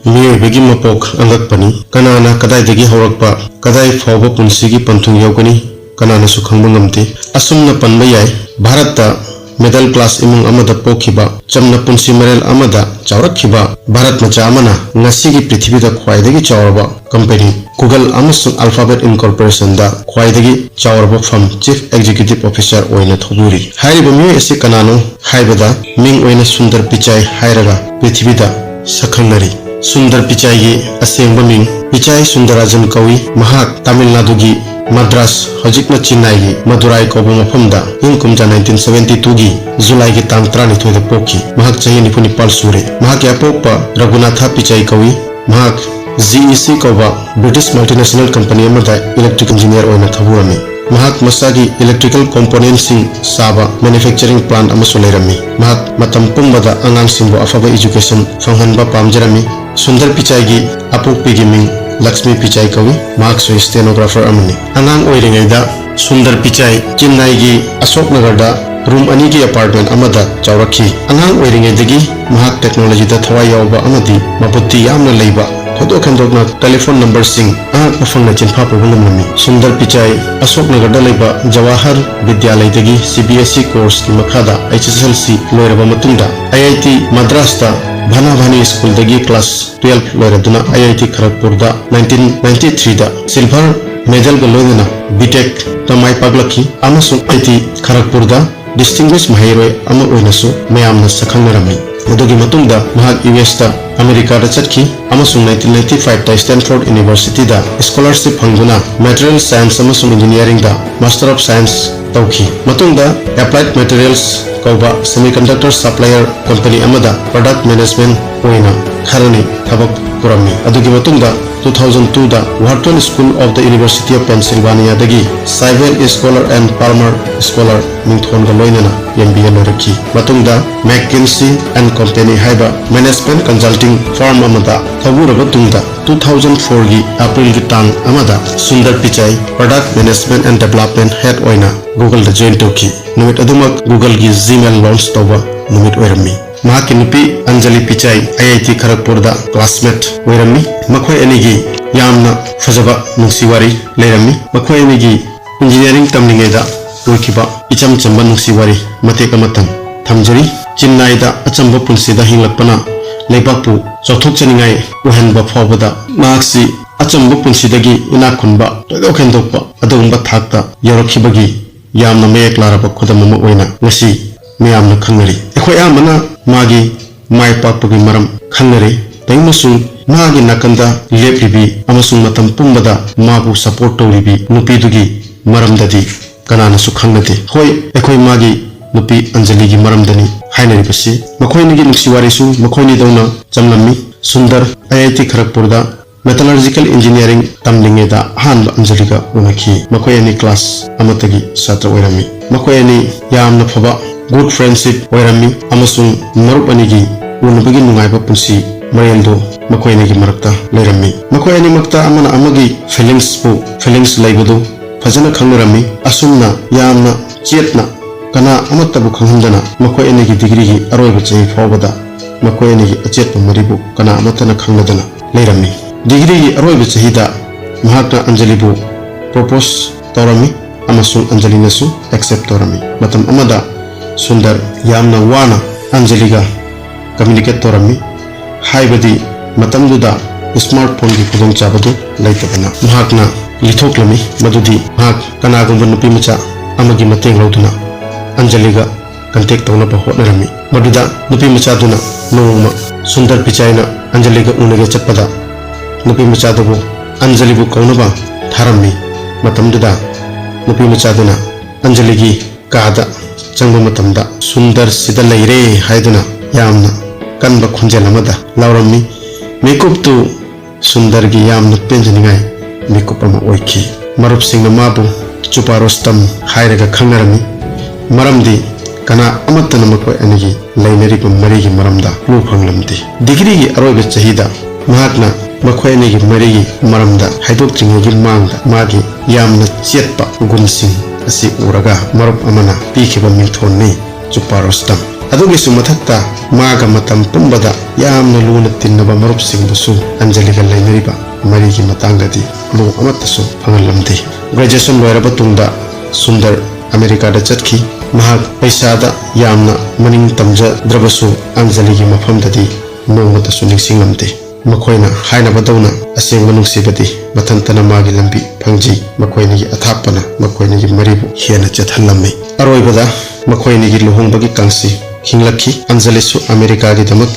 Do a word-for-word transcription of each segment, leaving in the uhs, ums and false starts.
ꯃꯤꯑꯣꯏꯕꯒꯤ ꯃꯄꯣꯛ ꯑꯉꯛꯄꯅꯤ꯫ ꯀꯅꯥꯅ ꯀꯗꯥꯏꯗꯒꯤ ꯍꯧꯔꯛꯄ, ꯀꯗꯥꯏ ꯐꯥꯎꯕ ꯄꯨꯟꯁꯤꯒꯤ ꯄꯟꯊꯨꯡ ꯌꯧꯒꯅꯤ, ꯀꯅꯥꯅꯁꯨ ꯈꯪꯕ ꯉꯝꯗꯦ꯫ ꯑꯁꯨꯝꯅ ꯄꯟꯕ ꯌꯥꯏ, ꯚꯥꯔꯠꯇ middle class ꯏꯃꯨꯡ ꯑꯃꯗ ꯄꯣꯛꯈꯤꯕ, ꯆꯝꯅ ꯄꯨꯟꯁꯤ ꯃꯔꯦꯜ ꯑꯃꯗ ꯆꯥꯎꯔꯛꯈꯤꯕ ꯚꯥꯔꯠ ꯃꯆꯥ ꯑꯃꯅ ꯉꯁꯤꯒꯤ ꯄ꯭ꯔꯤꯊꯤꯕꯤꯗ ꯈ꯭ꯋꯥꯏꯗꯒꯤ ꯆꯥꯎꯔꯕ company Google ꯑꯃꯁꯨꯡ Alphabet Incorporationꯗ ꯈ꯭ꯋꯥꯏꯗꯒꯤ ꯆꯥꯎꯔꯕ firm Chief Executive Officer ꯑꯣꯏꯅ ꯊꯧꯕꯨꯔꯤ꯫ ꯍꯥꯏꯔꯤꯕ ꯃꯤꯑꯣꯏ ꯑꯁꯤ ꯀꯅꯥꯅꯣ ꯍꯥꯏꯕꯗ, ꯃꯤꯡ ꯑꯣꯏꯅ ꯁꯨꯟꯗꯔ ꯄꯤꯆꯥꯏ ꯍꯥꯏꯔꯒ ꯄ꯭ꯔꯤꯊꯤꯕꯤꯗ ꯁꯛꯈꯪꯅꯔꯤ꯫ ꯁꯨꯟꯗꯔ ꯄꯤꯆꯥꯏꯒꯤ ꯑꯁꯦꯡꯕ ꯃꯤꯡ ꯄꯤꯆꯥꯏ ꯁꯨꯟꯗꯔꯥꯖꯟ ꯀꯧꯏ꯫ ꯃꯍꯥꯛ ꯇꯥꯃꯤꯜ ꯅꯥꯗꯨꯒꯤ ꯃꯗ꯭ꯔꯥꯁ, ꯍꯧꯖꯤꯛꯅ ꯆꯤꯟꯅꯥꯏꯒꯤ ꯃꯗꯨꯔꯥꯏ ꯀꯧꯕ ꯃꯐꯝꯗ ꯏꯪ ꯀꯨꯝꯖꯥ nineteen seventy twoꯒꯤ ꯖꯨꯂꯥꯏꯒꯤ ꯇꯥꯡ ꯇꯔꯥꯅꯤꯊꯣꯏꯗ ꯄꯣꯛꯈꯤ꯫ ꯃꯍꯥꯛ ꯆꯍꯤ ꯅꯤꯐꯨ ꯅꯤꯄꯥꯜ ꯁꯨꯔꯦ꯫ ꯃꯍꯥꯛꯀꯤ ꯑꯄꯣꯛꯄ ꯔꯘꯨꯅꯥꯊ ꯄꯤꯆꯥꯏ ꯀꯧꯏ꯫ ꯃꯍꯥꯛ G E C ꯀꯧꯕ British multinational company ꯑꯃꯗ electric engineer ꯑꯣꯏꯅ ꯊꯕꯛ ꯇꯧꯔꯝꯃꯤ꯫ ꯃꯍꯥꯛ ꯃꯁꯥꯒꯤ electrical componentꯁꯤꯡ ꯁꯥꯕ manufacturing plant ꯑꯃꯁꯨ ꯂꯩꯔꯝꯃꯤ꯫ ꯃꯍꯥꯛ ꯃꯇꯝ ꯄꯨꯝꯕꯗ ꯑꯉꯥꯡꯁꯤꯡꯕꯨ ꯑꯐꯕ education ꯐꯪꯍꯟꯕ ꯄꯥꯝꯖꯔꯝꯃꯤ꯫ ꯁꯨꯟꯗꯔ ꯄꯤꯆꯥꯏꯒꯤ ꯑꯄꯣꯛꯄꯤꯒꯤ ꯃꯤꯡ ꯂꯛꯁꯃꯤ ꯄꯤꯆꯥꯏ ꯀꯧꯏ꯫ ꯃꯍꯥꯛꯁꯨ stenographer ꯑꯃꯅꯤ꯫ ꯑꯉꯥꯡ ꯑꯣꯏꯔꯤꯉꯩꯗ ꯁꯨꯟꯗꯔ ꯄꯤꯆꯥꯏ ꯆꯦꯟꯅꯥꯏꯒꯤ ꯑꯁꯣꯛ ꯅꯒꯔꯗ room ꯑꯅꯤꯒꯤ apartment ꯑꯃꯗ ꯆꯥꯎꯔꯛꯈꯤ꯫ ꯑꯉꯥꯡ ꯑꯣꯏꯔꯤꯉꯩꯗꯒꯤ ꯃꯍꯥꯛ technologyꯗ ꯊꯋꯥꯏ ꯌꯥꯎꯕ ꯑꯃꯗꯤ ꯃꯕꯨꯛꯇꯤ ꯌꯥꯝꯅ ꯂꯩꯕ, ꯊꯣꯏꯗꯣꯛ ꯍꯦꯟꯗꯣꯛꯅ telephone numberꯁꯤꯡ ꯑꯉꯛꯄ ꯐꯪꯅ ꯆꯤꯟꯐꯥ ꯄꯨꯕ ꯉꯝꯂꯝꯃꯤ꯫ ꯁꯨꯟꯗꯔ ꯄꯤꯆꯥꯏ ꯑꯁꯣꯛ ꯅꯒꯔꯗ ꯂꯩꯕ Jawahar ꯕꯤꯗ꯭ꯌꯥꯂꯌꯗꯒꯤ C B S E courseꯀꯤ ꯃꯈꯥꯗ H S L C ꯂꯣꯏꯔꯕ ꯃꯇꯨꯡꯗ I I T ꯃꯗ꯭ꯔꯥꯁꯇ ꯚꯅꯥꯚꯥꯅꯤ schoolꯗꯒꯤ class twelve ꯂꯣꯏꯔꯗꯨꯅ I I T ꯈꯔꯒꯄꯨꯔꯗ nineteen ninety threeꯗ silver medalꯒ ꯂꯣꯏꯅꯅ B Techꯇ ꯃꯥꯏ ꯄꯥꯛꯂꯛꯈꯤ ꯑꯃꯁꯨꯡ I I T ꯈꯔꯒꯄꯨꯔꯗ distinguished ꯃꯍꯩꯔꯣꯏ ꯑꯃ ꯑꯣꯏꯅꯁꯨ ꯃꯌꯥꯝꯅ ꯁꯛꯈꯪꯅꯔꯝꯃꯤ꯫ ꯃꯗꯨꯒꯤ ꯃꯇꯨꯡꯗ ꯃꯍꯥꯛ U S ꯇ ꯑꯃꯦꯔꯤꯀꯥꯗ ꯆꯠꯈꯤ ꯑꯃꯁꯨꯡ nineteen ninety fiveꯇ Stanford Universityꯗ scholarship ꯐꯪꯗꯨꯅ material science ꯑꯃꯁꯨꯡ engineeringꯗ Master of Science ꯇꯧꯈꯤ꯫ ꯃꯇꯨꯡꯗ Applied Materials ꯀꯧꯕ semiconductor supplier company ꯑꯃꯗ product management ꯑꯣꯏꯅ ꯈꯔꯅꯤ ꯊꯕꯛ ꯄꯨꯔꯝꯃꯤ꯫ ꯑꯗꯨꯒꯤ ꯃꯇꯨꯡꯗ two thousand twoꯗ Wharton School of the University of Pennsylvaniaꯗꯒꯤ Seibel Scholar and Palmer Scholar ꯃꯤꯡꯊꯣꯟꯒ ꯂꯣꯏꯅꯅ M B A ꯂꯣꯏꯔꯛꯈꯤ꯫ ꯃꯇꯨꯡꯗ McKinsey and Company ꯍꯥꯏꯕ management consulting firm ꯑꯃꯗ ꯊꯧꯕꯨꯔꯕ ꯇꯨꯡꯗ two thousand fourꯒꯤ Aprilꯒꯤ ꯇꯥꯡ ꯑꯃꯗ Sundar ꯄꯤꯆꯥꯏ Product Management and Development Head ꯑꯣꯏꯅ Googleꯗ join ꯇꯧꯈꯤ꯫ ꯅꯨꯃꯤꯠ ꯑꯗꯨꯃꯛ Googleꯒꯤ Gmail launch ꯇꯧꯕ ꯅꯨꯃꯤꯠ ꯑꯣꯏꯔꯝꯃꯤ꯫ ꯃꯍꯥꯛꯀꯤ ꯅꯨꯄꯤ ꯑꯟꯖꯂꯤ ꯄꯤꯆꯥꯏ ꯑꯥꯏ ꯑꯥꯏ ꯇꯤ ꯈꯔꯒꯄꯨꯔꯗ ꯀ꯭ꯂꯥꯁꯃꯦꯠ ꯑꯣꯏꯔꯝꯃꯤ꯫ ꯃꯈꯣꯏ ꯑꯅꯤꯒꯤ ꯌꯥꯝꯅ ꯐꯖꯕ ꯅꯨꯡꯁꯤ ꯋꯥꯔꯤ ꯂꯩꯔꯝꯃꯤ꯫ ꯃꯈꯣꯏ ꯑꯅꯤꯒꯤ ꯏꯟꯖꯤꯅꯤꯌꯥꯔꯤꯡ ꯇꯝꯂꯤꯉꯩꯗ ꯑꯣꯏꯈꯤꯕ ꯏꯆꯝ ꯆꯝꯕ ꯅꯨꯡꯁꯤ ꯋꯥꯔꯤ ꯃꯇꯦꯛ ꯑꯃꯇꯪ ꯊꯝꯖꯔꯤ꯫ ꯆꯤꯟꯅꯥꯏꯗ ꯑꯆꯝꯕ ꯄꯨꯟꯁꯤꯗ ꯍꯤꯡꯂꯛꯄꯅ ꯂꯩꯕꯥꯛꯄꯨ ꯆꯥꯎꯊꯣꯛꯆꯅꯤꯡꯉꯥꯏ ꯑꯣꯏꯍꯟꯕ ꯐꯥꯎꯕꯗ ꯃꯍꯥꯛꯁꯤ ꯑꯆꯝꯕ ꯄꯨꯟꯁꯤꯗꯒꯤ ꯏꯅꯥꯛ ꯈꯨꯟꯕ ꯊꯣꯏꯗꯣꯛ ꯍꯦꯟꯗꯣꯛꯄ ꯑꯗꯨꯒꯨꯝꯕ ꯊꯥꯛꯇ ꯌꯧꯔꯛꯈꯤꯕꯒꯤ ꯌꯥꯝꯅ ꯃꯌꯦꯛ ꯂꯥꯔꯕ ꯈꯨꯗꯝ ꯑꯃ ꯑꯣꯏꯅ ꯉꯁꯤ ꯃꯌꯥꯝꯅ ꯈꯪꯅꯔꯤ꯫ ꯑꯩꯈꯣꯏ ꯑꯌꯥꯝꯕꯅ ꯃꯥꯒꯤ ꯃꯥꯏ ꯄꯥꯛꯄꯒꯤ ꯃꯔꯝ ꯈꯪꯅꯔꯤ꯫ ꯇꯧꯏꯃꯁꯨꯡ ꯃꯥꯒꯤ ꯅꯥꯀꯟꯗ ꯂꯦꯞꯂꯤꯕꯤ ꯑꯃꯁꯨꯡ ꯃꯇꯝ ꯄꯨꯝꯕꯗ ꯃꯥꯕꯨ ꯁꯄꯣꯔꯠ ꯇꯧꯔꯤꯕꯤ ꯅꯨꯄꯤꯗꯨꯒꯤ ꯃꯔꯝꯗꯗꯤ ꯀꯅꯥꯅꯁꯨ ꯈꯪꯅꯗꯦ꯫ ꯍꯣꯏ, ꯑꯩꯈꯣꯏ ꯃꯥꯒꯤ ꯅꯨꯄꯤ ꯑꯟꯖꯂꯤꯒꯤ ꯃꯔꯝꯗꯅꯤ ꯍꯥꯏꯅꯔꯤꯕꯁꯤ꯫ ꯃꯈꯣꯏ ꯑꯅꯤꯒꯤ ꯅꯨꯡꯁꯤ ꯋꯥꯔꯤꯁꯨ ꯃꯈꯣꯏꯅꯤꯗꯧꯅ ꯆꯝꯂꯝꯃꯤ꯫ ꯁꯨꯟꯗꯔ ꯑꯥꯏ ꯑꯥꯏ ꯇꯤ ꯈꯔꯒꯄꯨꯔꯗ ꯃꯦꯇꯂꯔꯖꯤꯀꯦꯜ ꯏꯟꯖꯤꯅꯤꯌꯥꯔꯤꯡ ꯇꯝꯂꯤꯉꯩꯗ ꯑꯍꯥꯟꯕ ꯑꯟꯖꯂꯤꯒ ꯎꯅꯈꯤ꯫ ꯃꯈꯣꯏ ꯑꯅꯤ ꯀ꯭ꯂꯥꯁ ꯑꯃꯠꯇꯒꯤ ꯁꯥꯇ꯭ꯔ ꯑꯣꯏꯔꯝꯃꯤ꯫ ꯃꯈꯣꯏ ꯑꯅꯤ ꯌꯥꯝꯅ ꯐꯕ ꯒꯨꯗ ꯐ꯭ꯔꯦꯟꯁꯤꯞ ꯑꯣꯏꯔꯝꯃꯤ ꯑꯃꯁꯨꯡ ꯃꯔꯨꯞ ꯑꯅꯤꯒꯤ ꯎꯅꯕꯒꯤ ꯅꯨꯡꯉꯥꯏꯕ ꯄꯨꯟꯁꯤ ꯃꯔꯦꯜꯗꯨ ꯃꯈꯣꯏ ꯑꯅꯤꯒꯤ ꯃꯔꯛꯇ ꯂꯩꯔꯝꯃꯤ꯫ ꯃꯈꯣꯏ ꯑꯅꯤꯃꯛꯇ ꯑꯃꯅ ꯑꯃꯒꯤ ꯐꯤꯂꯤꯡꯁꯄꯨ, ꯐꯤꯂꯤꯡꯁ ꯂꯩꯕꯗꯨ ꯐꯖꯅ ꯈꯪꯅꯔꯝꯃꯤ꯫ ꯑꯁꯨꯝꯅ ꯌꯥꯝꯅ ꯆꯦꯠꯅ ꯀꯅꯥ ꯑꯃꯠꯇꯕꯨ ꯈꯪꯍꯟꯗꯅ ꯃꯈꯣꯏ ꯑꯅꯤꯒꯤ ꯗꯤꯒ꯭ꯔꯤꯒꯤ ꯑꯔꯣꯏꯕ ꯆꯍꯤ ꯐꯥꯎꯕꯗ ꯃꯈꯣꯏ ꯑꯅꯤꯒꯤ ꯑꯆꯦꯠꯄ ꯃꯔꯤꯕꯨ ꯀꯅꯥ ꯑꯃꯠꯇꯅ ꯈꯪꯂꯗꯅ ꯂꯩꯔꯝꯃꯤ꯫ ꯗꯤꯒ꯭ꯔꯤꯒꯤ ꯑꯔꯣꯏꯕ ꯆꯍꯤꯗ ꯃꯍꯥꯛꯅ ꯑꯟꯖꯂꯤꯕꯨ ꯄ꯭ꯔꯣꯄꯣꯁ ꯇꯧꯔꯝꯃꯤ ꯑꯃꯁꯨꯡ ꯑꯟꯖꯂꯤꯅꯁꯨ ꯑꯦꯛꯁꯦꯞ ꯇꯧꯔꯝꯃꯤ꯫ ꯃꯇꯝ ꯑꯃꯗ ꯁꯨꯟꯗꯔ ꯌꯥꯝꯅ ꯋꯥꯅ ꯑꯟꯖꯂꯤꯒ ꯀꯝꯃ꯭ꯌꯨꯅꯤꯀꯦꯠ ꯇꯧꯔꯝꯃꯤ, ꯍꯥꯏꯕꯗꯤ ꯃꯇꯝꯗꯨꯗ ꯁ꯭ꯃꯥꯔꯠ ꯐꯣꯟꯒꯤ ꯈꯨꯗꯣꯡꯆꯥꯕꯗꯨ ꯂꯩꯇꯕꯅ꯫ ꯃꯍꯥꯛꯅ ꯂꯤꯊꯣꯛꯂꯝꯃꯤ ꯃꯗꯨꯗꯤ ꯃꯍꯥꯛ ꯀꯅꯥꯒꯨꯝꯕ ꯅꯨꯄꯤ ꯃꯆꯥ ꯑꯃꯒꯤ ꯃꯇꯦꯡ ꯂꯧꯗꯨꯅ ꯑꯟꯖꯂꯤꯒ ꯀꯟꯇꯦꯛ ꯇꯧꯅꯕ ꯍꯣꯠꯅꯔꯝꯃꯤ꯫ ꯃꯗꯨꯗ ꯅꯨꯄꯤ ꯃꯆꯥꯗꯨꯅ ꯅꯣꯡꯃ ꯁꯨꯟꯗꯔ ꯄꯤꯆꯥꯏꯅ ꯑꯟꯖꯂꯤꯒ ꯎꯅꯒꯦ ꯆꯠꯄꯗ ꯅꯨꯄꯤ ꯃꯆꯥꯗꯨꯕꯨ ꯑꯟꯖꯂꯤꯕꯨ ꯀꯧꯅꯕ ꯊꯥꯔꯝꯃꯤ꯫ ꯃꯇꯝꯗꯨꯗ ꯅꯨꯄꯤ ꯃꯆꯥꯗꯨꯅ ꯑꯟꯖꯂꯤꯒꯤ ꯀꯥꯗ ꯆꯪꯕ ꯃꯇꯝꯗ ꯁꯨꯟꯗꯔ ꯁꯤꯗ ꯂꯩꯔꯦ ꯍꯥꯏꯗꯨꯅ ꯌꯥꯝꯅ ꯀꯟꯕ ꯈꯣꯟꯖꯦꯜ ꯑꯃꯗ ꯂꯥꯎꯔꯝꯃꯤ꯫ ꯃꯤꯀꯨꯞꯇꯨ ꯁꯨꯟꯗꯔꯒꯤ ꯌꯥꯝꯅ ꯄꯦꯟꯖꯅꯤꯡꯉꯥꯏ ꯃꯤꯀꯨꯞ ꯑꯃ ꯑꯣꯏꯈꯤ꯫ ꯃꯔꯨꯞꯁꯤꯡꯅ ꯃꯥꯕꯨ ꯆꯨꯄꯥ ꯔꯣꯁꯇꯝ ꯍꯥꯏꯔꯒ ꯈꯪꯅꯔꯝꯃꯤ, ꯃꯔꯝꯗꯤ ꯀꯅꯥ ꯑꯃꯠꯇꯅ ꯃꯈꯣꯏ ꯑꯅꯤꯒꯤ ꯂꯩꯅꯔꯤꯕ ꯃꯔꯤꯒꯤ ꯃꯔꯝꯗ ꯀ꯭ꯂꯨ ꯐꯪꯂꯝꯗꯦ꯫ ꯗꯤꯒ꯭ꯔꯤꯒꯤ ꯑꯔꯣꯏꯕ ꯆꯍꯤꯗ ꯃꯍꯥꯛꯅ ꯃꯈꯣꯏ ꯑꯅꯤꯒꯤ ꯃꯔꯤꯒꯤ ꯃꯔꯝꯗ ꯍꯥꯏꯗꯣꯛꯇ꯭ꯔꯤꯉꯩꯒꯤ ꯃꯃꯥꯡꯗ ꯃꯥꯒꯤ ꯌꯥꯝꯅ ꯆꯦꯠꯄ ꯒꯨꯟꯁꯤꯡ ꯑꯁꯤ ꯎꯔꯒ ꯃꯔꯨꯞ ꯑꯃꯅ ꯄꯤꯈꯤꯕ ꯃꯤꯡꯊꯣꯟꯅꯤ ꯆꯨꯄꯥ ꯔꯣꯁꯇꯝ꯫ ꯑꯗꯨꯒꯤꯁꯨ ꯃꯊꯛꯇ ꯃꯥꯒ ꯃꯇꯝ ꯄꯨꯝꯕꯗ ꯌꯥꯝꯅ ꯂꯨꯅ ꯇꯤꯟꯅꯕ ꯃꯔꯨꯞꯁꯤꯡꯕꯨꯁꯨ ꯑꯟꯖꯂꯤꯒ ꯂꯩꯅꯔꯤꯕ ꯃꯔꯤꯒꯤ ꯃꯇꯥꯡꯗꯗꯤ ꯂꯣ ꯑꯃꯠꯇꯁꯨ ꯐꯪꯍꯜꯂꯝꯗꯦ꯫ ꯒ꯭ꯔꯦꯖꯨꯑꯦꯁꯟ ꯂꯣꯏꯔꯕ ꯇꯨꯡꯗ ꯁꯨꯟꯗꯔ ꯑꯃꯦꯔꯤꯀꯥꯗ ꯆꯠꯈꯤ꯫ ꯃꯍꯥꯛ ꯄꯩꯁꯥꯗ ꯌꯥꯝꯅ ꯃꯅꯤꯡ ꯇꯝꯖꯗ꯭ꯔꯕꯁꯨ ꯑꯟꯖꯂꯤꯒꯤ ꯃꯐꯝꯗꯗꯤ ꯅꯣꯡꯃꯇꯁꯨ ꯅꯤꯡꯁꯤꯡꯂꯝꯗꯦ꯫ ꯃꯈꯣꯏꯅ ꯍꯥꯏꯅꯕꯗꯧꯅ ꯑꯁꯦꯡꯕ ꯅꯨꯡꯁꯤꯕꯗꯤ ꯃꯊꯟꯇꯅ ꯃꯥꯒꯤ ꯂꯝꯕꯤ ꯐꯪꯖꯩ꯫ ꯃꯈꯣꯏꯅꯤꯒꯤ ꯑꯊꯥꯞꯄꯅ ꯃꯈꯣꯏꯅꯤꯒꯤ ꯃꯔꯤꯕꯨ ꯍꯦꯟꯅ ꯆꯦꯠꯍꯜꯂꯝꯃꯤ꯫ ꯑꯔꯣꯏꯕꯗ ꯃꯈꯣꯏꯅꯤꯒꯤ ꯂꯨꯍꯣꯡꯕꯒꯤ ꯀꯥꯡꯁꯤ ꯈꯤꯡꯂꯛꯈꯤ꯫ ꯑꯟꯖꯂꯤꯁꯨ ꯑꯃꯦꯔꯤꯀꯥꯒꯤꯗꯃꯛ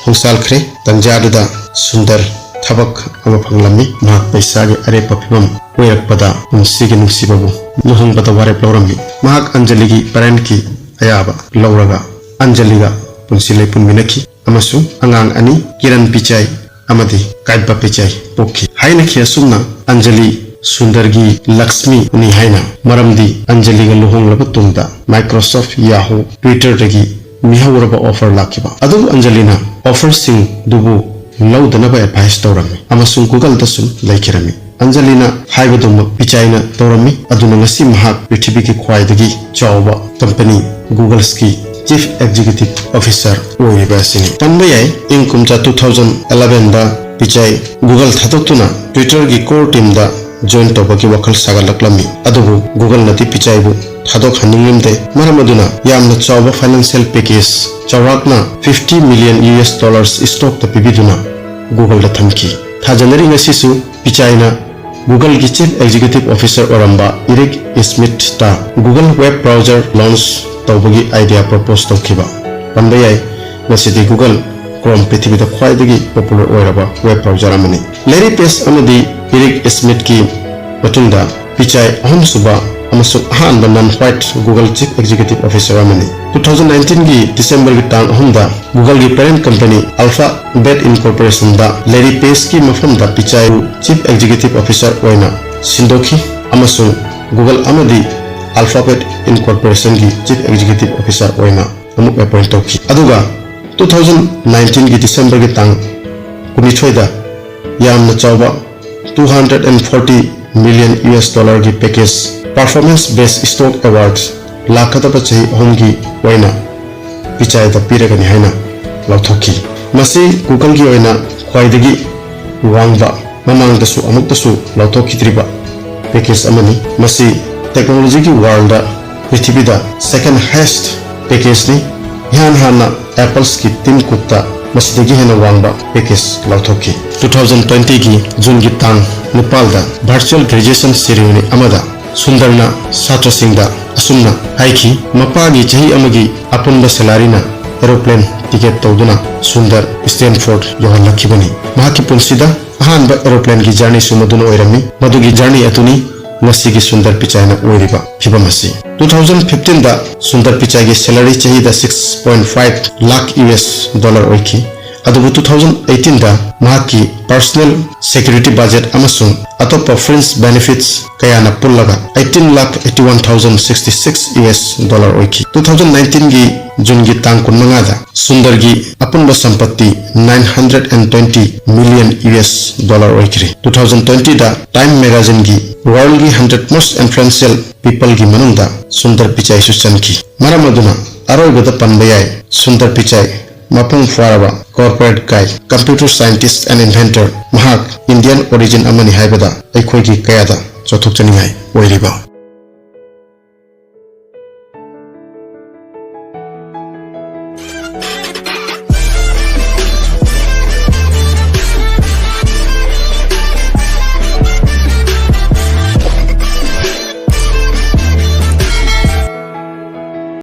ꯈꯣꯡꯁꯥꯜꯈ꯭ꯔꯦ꯫ ꯇꯟꯖꯥꯗꯨꯗ ꯁꯨꯟꯗꯔ ꯊꯕꯛ ꯑꯃ ꯐꯪꯂꯝꯃꯤ꯫ ꯃꯍꯥꯛ ꯄꯩꯁꯥꯒꯤ ꯑꯔꯦꯞꯄ ꯐꯤꯕꯝ ꯑꯣꯏꯔꯛꯄꯗ ꯄꯨꯟꯁꯤꯒꯤ ꯅꯨꯡꯁꯤꯕꯕꯨ ꯂꯨꯍꯣꯡꯕꯗ ꯋꯥꯔꯦꯞ ꯂꯧꯔꯝꯃꯤ꯫ ꯃꯍꯥꯛ ꯑꯟꯖꯂꯤꯒꯤ ꯄꯦꯔꯦꯟꯠꯀꯤ ꯑꯌꯥꯕ ꯂꯧꯔꯒ ꯑꯟꯖꯂꯤꯒ ꯄꯨꯟꯁꯤ ꯂꯩꯄꯨꯟꯃꯤꯟꯅꯈꯤ ꯑꯃꯁꯨꯡ ꯑꯉꯥꯡ ꯑꯅꯤ, ꯀꯤꯔꯟ ꯄꯤꯆꯥꯏ ꯑꯃꯗꯤ ꯀꯥꯏꯠꯕ ꯄꯤꯆꯥꯏ ꯄꯣꯛꯈꯤ꯫ ꯍꯥꯏꯅꯈꯤ ꯑꯁꯨꯝꯅ ꯑꯟꯖꯂꯤ ꯁꯨꯟꯗꯔꯒꯤ ꯂꯛꯁꯃꯤ ꯎꯅꯤ ꯍꯥꯏꯅ, ꯃꯔꯝꯗꯤ ꯑꯟꯖꯂꯤꯒ ꯂꯨꯍꯣꯡꯂꯕ ꯇꯨꯡꯗ Microsoft, Yahoo, Twitter-ꯗꯒꯤ ꯃꯤꯍꯧꯔꯕ offer ꯂꯥꯛꯈꯤꯕ꯫ ꯑꯗꯨꯕꯨ ꯑꯟꯖꯂꯤꯅ offer-ꯁꯤꯡꯗꯨꯕꯨ ꯂꯧꯗꯅꯕ advice ꯇꯧꯔꯝꯃꯤ ꯑꯃꯁꯨꯡ Google-ꯗ ꯁꯨꯝ ꯂꯩꯈꯤꯔꯝꯃꯤ꯫ ꯑꯟꯖꯂꯤꯅ ꯍꯥꯏꯕꯗꯨꯃꯛ ꯄꯤꯆꯥꯏꯅ ꯇꯧꯔꯝꯃꯤ꯫ ꯑꯗꯨꯅ ꯉꯁꯤ ꯃꯍꯥꯛ ꯄ꯭ꯔꯤꯊꯤꯕꯤꯒꯤ ꯈ꯭ꯋꯥꯏꯗꯒꯤ ꯆꯥꯎꯕ company Google-ꯒꯤ Chief Executive Officer ꯑꯣꯏꯔꯤꯕ ꯑꯁꯤꯅꯤ꯫ ꯄꯟꯕ ꯌꯥꯏ, ꯏꯪ ꯀꯨꯝꯖꯥ two thousand eleven-ꯗ ꯄꯤꯆꯥꯏ Google ꯊꯥꯗꯣꯛꯇꯨꯅ Twitter-ꯒꯤ core team-ꯗ join ꯇꯧꯕꯒꯤ ꯋꯥꯈꯜ ꯁꯥꯒꯠꯂꯛꯂꯝꯃꯤ꯫ ꯑꯗꯨꯕꯨ Google-ꯅꯗꯤ ꯄꯤꯆꯥꯏꯕꯨ ꯊꯥꯗꯣꯛꯍꯟꯅꯤꯡꯂꯝꯗꯦ꯫ ꯃꯔꯝ ꯑꯗꯨꯅ ꯌꯥꯝꯅ ꯆꯥꯎꯕ financial package, ꯆꯥꯎꯔꯥꯛꯅ fifty million U S dollars stock-ꯇ ꯄꯤꯕꯤꯗꯨꯅ Google-ꯗ ꯊꯝꯈꯤ꯫ ꯊꯥꯖꯅꯔꯤ ꯉꯁꯤꯁꯨ ꯄꯤꯆꯥꯏꯅ Google-ꯒꯤ Chief Executive Officer ꯑꯣꯏꯔꯝꯕ ꯏꯔꯤꯛ ꯁ꯭ꯃꯤꯊꯇ Google Web Browser launch ꯇꯧꯕꯒꯤ idea propose ꯇꯧꯈꯤꯕ꯫ ꯄꯟꯕ ꯌꯥꯏ, ꯉꯁꯤꯗꯤ Google Chrome ꯄ꯭ꯔꯤꯊꯤꯕꯤꯗ ꯈ꯭ꯋꯥꯏꯗꯒꯤ popular ꯑꯣꯏꯔꯕ web browser ꯑꯃꯅꯤ꯫ ꯂꯦꯔꯤ ꯄꯦꯖ ꯑꯃꯗꯤ ꯏꯔꯤꯛ ꯁ꯭ꯃꯤꯊꯀꯤ ꯃꯇꯨꯡꯗ ꯄꯤꯆꯥꯏ ꯑꯍꯨꯝꯁꯨꯕ ꯑꯃꯁꯨꯡ ꯑꯍꯥꯟꯕ non-white Google Chief Executive Officer ꯑꯃꯅꯤ꯫ Two thousand nineteen-ꯒꯤ December-ꯒꯤ ꯇꯥꯡ ꯑꯍꯨꯝꯗ Google-ꯒꯤ parent company Alphabet Incorporation-ꯗ ꯂꯦꯔꯤ ꯄꯦꯖꯀꯤ ꯃꯐꯝꯗ ꯄꯤꯆꯥꯏꯕꯨ Chief Executive Officer ꯑꯣꯏꯅ ꯁꯤꯟꯗꯣꯛꯈꯤ ꯑꯃꯁꯨꯡ Google ꯑꯃꯗꯤ Alphabet Incorporation-ꯒꯤ Chief Executive Officer ꯑꯣꯏꯅ ꯑꯃꯨꯛ appoint ꯇꯧꯈꯤ꯫ ꯑꯗꯨꯒ two thousand nineteen-ꯒꯤ December-ꯒꯤ ꯇꯥꯡ ꯀꯨꯟꯅꯤꯊꯣꯏꯗ ꯌꯥꯝꯅ ꯆꯥꯎꯕ two hundred and forty million U S dollar-ꯒꯤ package, performance based stock awards, ꯂꯥꯛꯀꯗꯕ ꯆꯍꯤ ꯑꯍꯨꯝꯒꯤ ꯑꯣꯏꯅ ꯄꯤꯆꯥꯏꯗ ꯄꯤꯔꯒꯅꯤ ꯍꯥꯏꯅ ꯂꯥꯎꯊꯣꯛꯈꯤ꯫ ꯃꯁꯤ Googleꯒꯤ ꯑꯣꯏꯅ ꯈ꯭ꯋꯥꯏꯗꯒꯤ ꯋꯥꯡꯕ, ꯃꯃꯥꯡꯗꯁꯨ ꯑꯃꯨꯛꯇꯁꯨ ꯂꯥꯎꯊꯣꯛꯈꯤꯗ꯭ꯔꯤꯕ package ꯑꯃꯅꯤ꯫ ꯃꯁꯤ technologyꯒꯤ worldꯗ ꯄ꯭ꯔꯤꯊꯤꯕꯤꯗ second highest packageꯅꯤ꯫ ꯏꯍꯥꯟ ꯍꯥꯟꯅ Appleꯒꯤ Tim Cookꯇ ꯃꯁꯤꯗꯒꯤ ꯍꯦꯟꯅ ꯋꯥꯡꯕ package ꯂꯥꯎꯊꯣꯛꯈꯤ꯫ Two thousand twentyꯒꯤ Juneꯒꯤ ꯇꯥꯡ ꯅꯤꯄꯥꯜꯗ virtual graduation ceremony ꯑꯃꯗ ꯁꯨꯟꯗꯔꯅ ꯁꯥꯇ꯭ꯔꯁꯤꯡꯗ ꯑꯁꯨꯝꯅ ꯍꯥꯏꯈꯤ, ꯃꯄꯥꯒꯤ ꯆꯍꯤ ꯑꯃꯒꯤ ꯑꯄꯨꯟꯕ salaryꯅ aeroplane ticket ꯇꯧꯗꯨꯅ ꯁꯨꯟꯗꯔ Stanford ꯌꯧꯍꯜꯂꯛꯈꯤꯕꯅꯤ꯫ ꯃꯍꯥꯛꯀꯤ ꯄꯨꯟꯁꯤꯗ ꯑꯍꯥꯟꯕ aeroplaneꯒꯤ journeyꯁꯨ ꯃꯗꯨꯅ ꯑꯣꯏꯔꯝꯃꯤ꯫ ꯃꯗꯨꯒꯤ journey ꯑꯗꯨꯅꯤ ꯉꯁꯤꯒꯤ ꯁꯨꯟꯗꯔ ꯄꯤꯆꯥꯏꯅ ꯑꯣꯏꯔꯤꯕ ꯐꯤꯚꯝ ꯑꯁꯤ꯫ Two thousand fifteenꯗ ꯁꯨꯟꯗꯔ ꯄꯤꯆꯥꯏꯒꯤ salary ꯆꯍꯤꯗ six point five lakh US dollar ꯑꯣꯏꯈꯤ꯫ ꯑꯗꯨꯕꯨ two thousand eighteenꯗ ꯃꯍꯥꯛꯀꯤ personal security budget ꯑꯃꯁꯨꯡ ꯑꯇꯣꯞꯄ fringe benefits ꯀꯌꯥꯅ ꯄꯨꯜꯂꯒ eighteen lakh eighty one thousand sixty six US dollar ꯑꯣꯏꯈꯤ꯫ Two thousand nineteenꯒꯤ Juneꯒꯤ ꯇꯥꯡ ꯀꯨꯟꯃꯉꯥꯗ ꯁꯨꯟꯗꯔꯒꯤ ꯑꯄꯨꯟꯕ ꯁꯝꯄꯠꯇꯤ nine hundred and twenty million US dollar ꯑꯣꯏꯈ꯭ꯔꯦ꯫ Two thousand twentyꯗ Time magazineꯒꯤ worldꯒꯤ hundred most influential peopleꯒꯤ ꯃꯅꯨꯡꯗ ꯁꯨꯟꯗꯔ ꯄꯤꯆꯥꯏꯁꯨ ꯆꯟꯈꯤ꯫ ꯃꯔꯝ ꯑꯗꯨꯅ ꯑꯔꯣꯏꯕꯗ ꯄꯟꯕ ꯌꯥꯏ, ꯁꯨꯟꯗꯔ ꯄꯤꯆꯥꯏ ꯃꯄꯨꯡ ꯐꯥꯔꯕ corporate guy, computer scientist and inventor, ꯃꯍꯥꯛ Indian origin ꯑꯃꯅꯤ ꯍꯥꯏꯕꯗ ꯑꯩꯈꯣꯏꯒꯤ ꯀꯌꯥꯗ ꯆꯥꯎꯊꯣꯛꯆꯅꯤꯡꯉꯥꯏ ꯑꯣꯏꯔꯤꯕ꯫